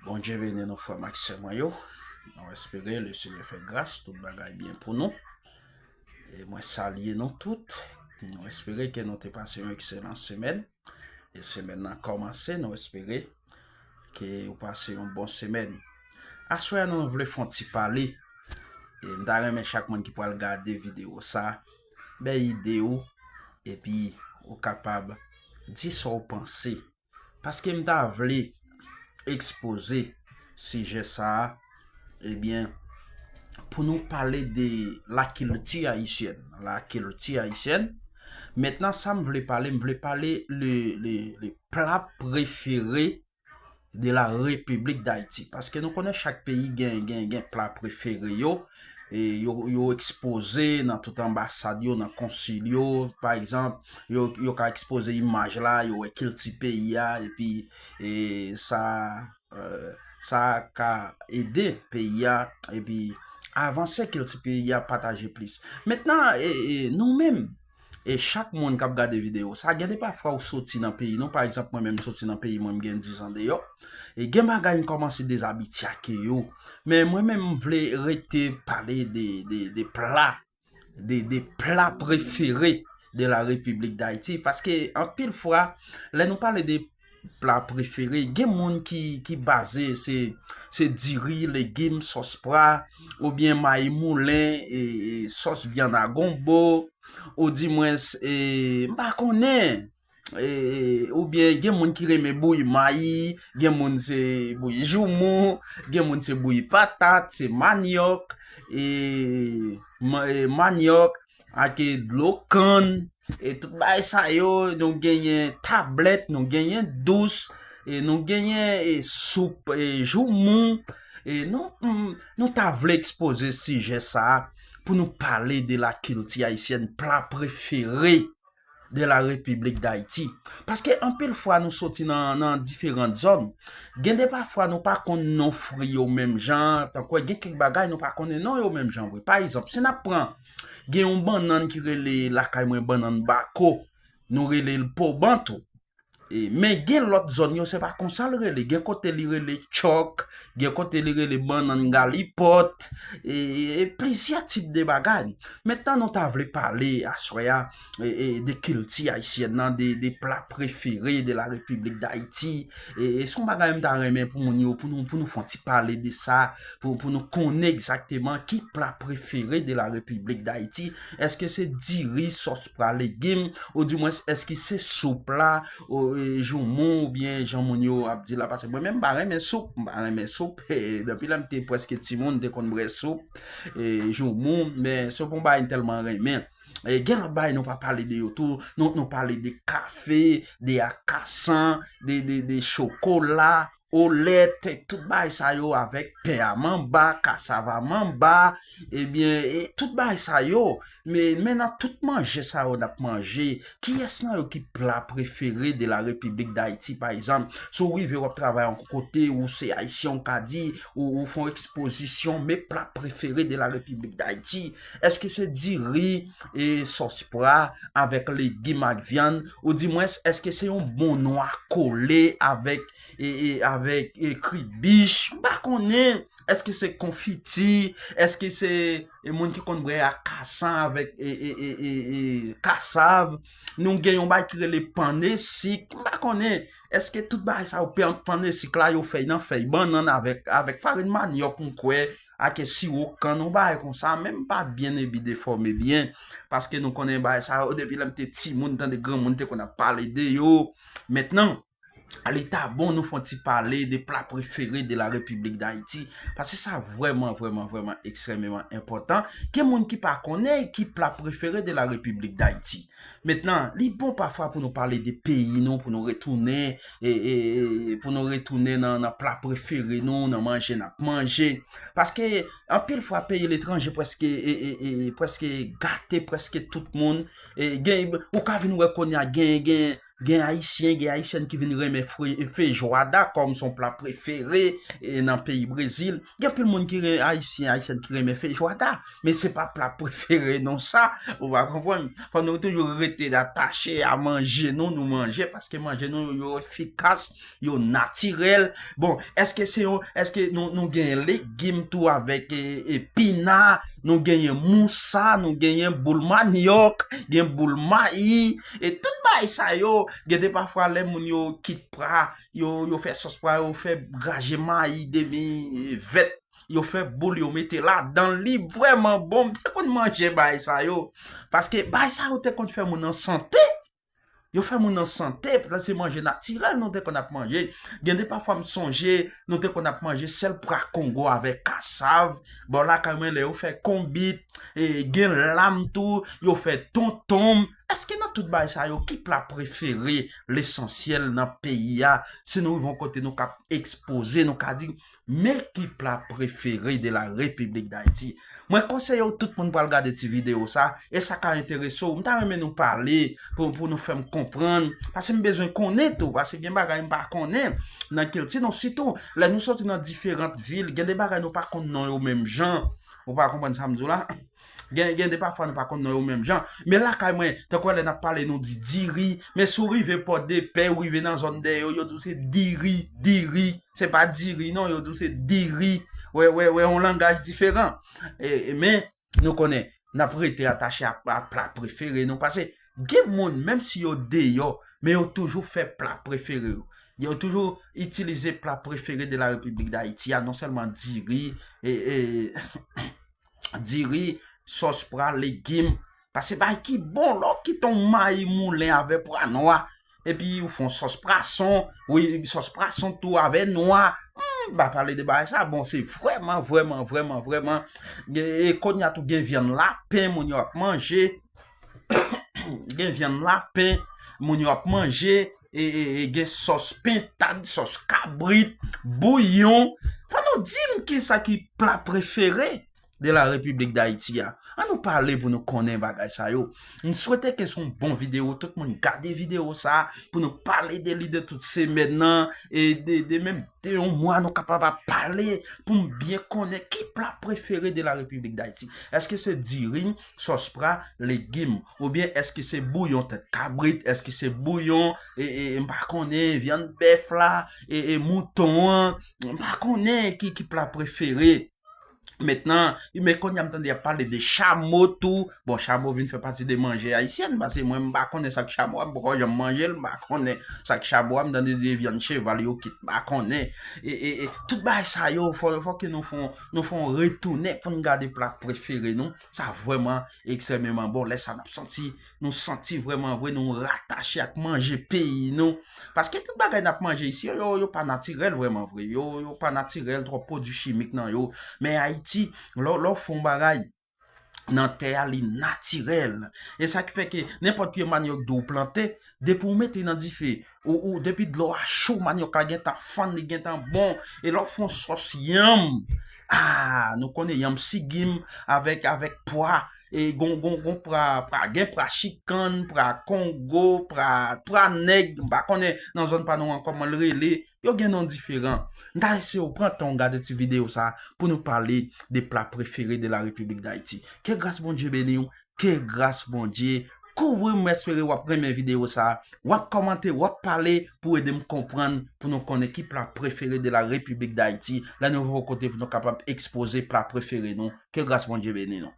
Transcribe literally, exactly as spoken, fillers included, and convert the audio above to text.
Bondye beni nou, frè m ak sè mwen yo. Nou espere Lesenyè fè gras, tout bagay byen pou nou. E mwen salye nou tout. Nou espere ke nou te pase yon ekselan semèn. E semèn nan kòmanse, nou espere ke ou pase yon bon semèn. Aswè a nou vle fè yon ti pale. E m ta renmen chak moun ki pral gade videyo sa, bay ide ou, epi ou kapab di sa w panse. Paske m ta vle ekspoze sijè sa a, ebyen, pou nou pale de la kilti ayisyèn. La kilti ayisyèn. Mentnan, sa m vle pale, m vle pale le, le, le pla prefere de la Repiblik Dayiti. Paske nou konnen chak peyi gen, gen, gen pla prefere yo. E yo, yo ekspoze nan tout anbasad yo, nan konsil yo. Pa egzanp, yo, yo ka ekspoze imaj la, yo wè kilti peyi a, epi e, sa, e, sa ka ede peyi a, epi avanse kilti peyi a, pataje plis. Mentnan, e, e, nou menm, e chak moun k ap gade videyo sa, gen de pafwa ou soti nan peyi nou. Pa egzanp, mwen menm, m soti nan peyi mwen, m gen diz an deyò. E gen bagay m kòmanse dezabitye ak yo. Men mwen menm, m vle rete pale de, de, de pla, de, de pla prefere de la Repiblik Dayiti. Paske anpil fwa, lè nou pale de pla prefere, gen moun ki, ki baze se, se diri, legim, sòs pra, oubyen mayi moulen, e, e, sòs vyann a gonbo, oudimwens, e, m pa konnen, e, oubyen gen moun ki renmen bouyi mayi, gen moun se bouyi joumou, gen moun se bouyi patat, se manyòk, e, ma-, e, manyòk, ak, e, dlo kann, e tout bagay sa yo, nou genyen tablèt, nou genyen dous, e nou genyen, e, soup, e, joumou, e nou, mm, nou ta vle ekspoze sijè sa a pou nou pale de la kilti ayisyèn, pla prefere de la Repiblik Dayiti. Paske anpil fwa nou soti nan, nan diferan zòn, gen de pafwa nou pa konn non fwi yo menm jan, tankou gen kèk bagay nou pa konnen non yo menm jan vre. Pa egzanp, si n ap pran, gen yon bannann ki rele lakay mwen bannann bako, nou rele l poban tou. E, men gen lòt zòn yo, se pa konsa l rele. Gen kote li rele tchòk, gen kote li rele bannann galipòt, e, e plizyè tip de bagay. Mentnan, nou ta vle pale aswè a, e, e, de kilti ayisyèn nan, de, de pla prefere de la Repiblik Dayiti. E, e se yon bagay m ta renmen pou moun yo, pou nou, pou nou fè yon ti pale de sa, pou, pou nou konnen egzakteman ki pla prefere de la Repiblik Dayiti. Èske se diri, sòs pra, legim, oudimwens èske se soup la, o, e, joumou, oubyen jan moun yo ap di la, paske mwen menm m pa renmen soup, m pa renmen soup, e, depi lè m te prèske timoun, m te konn bwè soup, e, joumou, men se pa yon bagay m tèlman renmen. E, gen lòt bagay nou pa pale de yo tou, nou, nou pale de kafe, de akasan, de, de, de chokola, olèt, tout bagay sa yo avèk pen a manba, kasav a manba, ebyen, e tout bagay sa yo. Men, men nan tout manje sa yo n ap manje, kiyès nan yo ki pla prefere de la Repiblik Dayiti, pa egzanp? Si w rive w ap travay yon kote, ou se ayisyen, ou ka di, ou, ou fè yon ekspozisyon, men pla prefere de la Repiblik Dayiti. Èske se diri, e sòs pra, avèk legim ak vyann, oudimwens, èske se yon bon nwa kole avèk e, e, avèk, e, kribich, m pa konnen, èske se konfiti, èske se, e, moun ki konn bwè akasan avèk, e, e, e, e, e, kasav, nou gen yon bagay ki rele pannesik, m pa konnen, èske tout bagay sa yo, pan-, pannesik la, yo fèy nan fèy bannann avèk, avèk farin manyòk, m kwè, ak siwo kann, yon bagay konsa, men m pa byen ebi defòme byen, paske nou konnen bagay sa yo, depi lè m te timoun, tande granmoun te konn ap pale de yo. Mentnan, li ta bon nou fè yon ti pale de pla prefere de la Repiblik Dayiti, paske sa vrèman, vrèman, vrèman ekstrèmeman enpòtan. Gen moun ki pa konnen ki pla prefere de la Repiblik Dayiti. Mentnan, li bon pafwa pou nou pale de peyi nou, pou nou retounen, e, e, e, pou nou retounen nan, nan pla prefere nou, nan manje n ap manje. Paske anpil fwa peyi letranje prèske, e, e, e, prèske gate prèske tout moun. E, gen, ou ka vin wè kounye a gen, gen, Gen Ayisyen, gen Ayisyèn ki vin renmen fre- feijoada kòm se yon pla prefere e, nan peyi Brezil. Gen anpil moun ki ren Ayisyen, Ayisyèn ki renmen feijoada, men se pa pla prefere nou sa, ou pa konprann? Fò nou toujou rete atache a manje nou, nou manje, paske manje nou yo efikas, yo natirèl. Bon, èske se yon, èske nou, nou genyen legim tou avèk e, e pina, nou genyen mousa, nou genyen boul manyòk, gen boul mayi, e tout bagay sa yo, gen de pafwa lè moun yo kit pra, yo, yo fè sòs pra, yo fè graje mayi demi vèt, yo fè boul, yo mete ladan li, vrèman bon, m te konn manje bagay sa yo, paske bagay sa yo te konn fè moun an sante, yo fè moun an sante, paske se manje natirèl nou te konn ap manje. Gen de pafwa m sonje, nou te konn ap manje sèl pra Kongo avèk kasav. Bò lakay mwen, lè yo fè konbit, e, gen lam tou, yo fè tontonm. Èske nan tout bagay sa yo, ki pla prefere lesansyèl nan peyi a? Si nou rive yon kote, nou ka ekspoze, nou ka di, men ki pla prefere de la Repiblik Dayiti. Mwen konseye w, tout moun pral gade ti videyo sa, e sa ka enterese w. M ta renmen nou pale pou, pou nou fè m konprann, paske m bezwen konnen tou, paske gen bagay m pa konnen nan kilti nou, sitou lè nou soti nan diferant vil, gen de bagay nou pa konn non yo menm jan. Ou pa konprann sa m di w la? Gen, gen de pafwa nou pa konn non yo menm jan. Men lakay mwen, tankou lè n ap pale, nou di diri. Men si w rive Pòdepè, ou rive nan zòn dèyè yo, yo di w se diri, diri. Se pa diri non, yo di w se diri. Wè, wè, wè, yon langaj diferan. E, e, men, nou konnen, n ap rete atache a, a pla prefere nou. Paske gen moun, menm si yo deyò, men yo toujou fè pla prefere yo. Yo toujou itilize pla prefere de la Repiblik Dayiti a, non sèlman diri, e, e, diri, sòs pra, legim. Paske bagay ki bon, lè w kite yon mayi moulen avè pwa nwa, epi ou fè yon sòs prason, wi, sòs prason tou avè nwa. Hmm, m pa pale de bagay sa, bon, se vrèman, vrèman, vrèman, vrèman. E, e kounye a tou gen vyann lapen, moun yo ap manje. Gen vyann lapen, moun yo ap manje, e, e, e gen sòs pentad, sòs kabrit, bouyon. Fò nou di m kisa ki pla prefere de la Repiblik Dayiti a. An nou pale pou nou konnen bagay sa yo. M swete ke se yon bon videyo, tout moun gade videyo sa, pou nou pale de li de tout semèn nan, e de, de menm de yon mwa nou kapab ap pale, pou m byen konnen ki pla prefere de la Repiblik Dayiti. Èske se diri, sòs pra, legim, oubyen èske se bouyon tèt kabrit, èske se bouyon, e, e, e, m pa konnen, vyann bèf la, e, e, mouton an, m pa konnen ki, ki pla prefere. Mentnan, men kounye a m tande y ap pale de chamo tou. Bon, chamo vin fè pati de manje ayisyèn, paske mwen m pa konnen sa k chamo a, m poko janm manje l, m pa konnen sa k chamo a, m tande di vyann cheval yo kit, m pa konnen. E, e, e, tout bagay sa yo, fò, fò ke nou fè, nou fè yon retounen pou n gade pla prefere nou. Sa vrèman ekstrèmeman bon. Lè sa n ap santi, nou santi vrèman vre, nou ratache ak manje peyi nou. Paske tout bagay n ap manje isi yo, yo, yo pa natirèl vrèman vre. Yo, yo pa natirèl, twòp pwodui chimik nan yo. Men Ayiti, lè, lè w fè yon bagay nan tè a, li natirèl. E sa ki fè ke nenpòt pye manyòk di w plante, depi w mete nan dife, ou, ou, depi dlo a cho, manyòk la gentan fann, li gentan bon. E lè w fè yon sòs yanm, ah, nou konnen yanm sigim avèk, avèk pwa, e gon, gon, gon pra, pra, gen pra chikann, pra kongo, pra, pra nèg, m pa konnen nan zòn pa nou an kòman l rele, yo gen non diferan. M ta eseye w pran tan w gade ti videyo sa pou nou pale de pla prefere de la Repiblik Dayiti. Ke gras Bondye beni w, ke gras Bondye kouvri w. M espere w ap renmen videyo sa, w ap kòmante, w ap pale pou ede m konprann, pou nou konnen ki pla prefere de la Repiblik Dayiti. Lè nou rive yon kote pou nou kapab ekspoze pla prefere nou. Ke gras Bondye beni nou.